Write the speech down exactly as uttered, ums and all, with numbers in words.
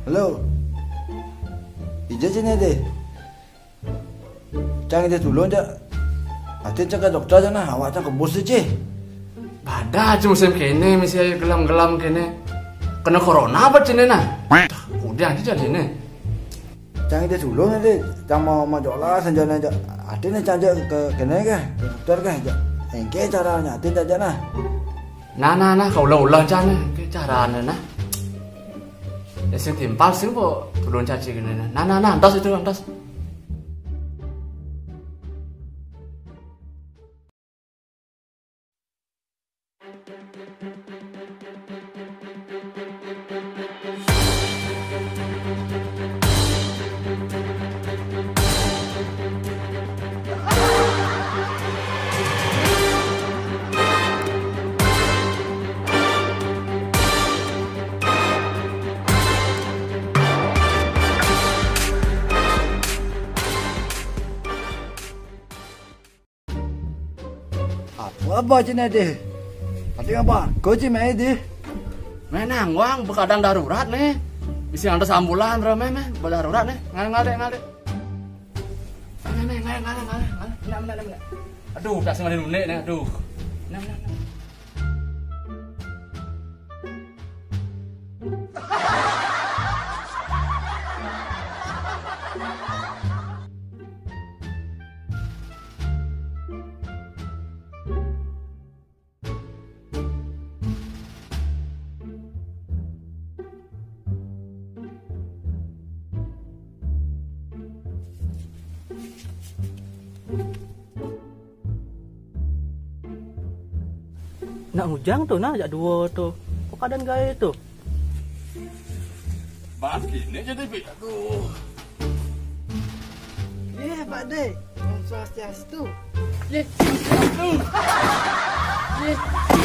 Halo. Ija cai né, Dé. Cang ija tulung, cang. Atin cang ka dokter cang nah, awak cang kebus cai. Pada aja musim kéné, misi ayu gelam-gelam kéné. Kena corona apa cai né nah? Udah aja jadi né. Cang ija tulung, Dé. Cang mau, mau jolas aja nah, cang. Atin cang ija ka kéné ka, ka dokter ka, cang. Engké carané atin cang ija nah. Nah, nah, nah, ka ulah-ulah cang nah, engké carané nah. Ya sing timpal sing kok tulung caci kéné nah. Nah, nah, nah, entos itu, entos. Apa, apa cina deh? Ada apa? Kau cina deh? Méh nangwang, ba keadaan darurat né. Bisi ngantos ambulan, bro, méh, méh, ba darurat né. Ngalih, ngalih, ngalih. Méh, méh, ngalih, ngalih, ngalih, ngalih. Aduh, tak sengaja lunék né, aduh. Nah, nah, nah. Nak ngujang tuh, nah, jak dua tuh. Kok kadang gaya tuh? Bagi ini jadi bi-, aduh. Iya, Pak De. Om Swastiastu. Ye, aduh. Ye.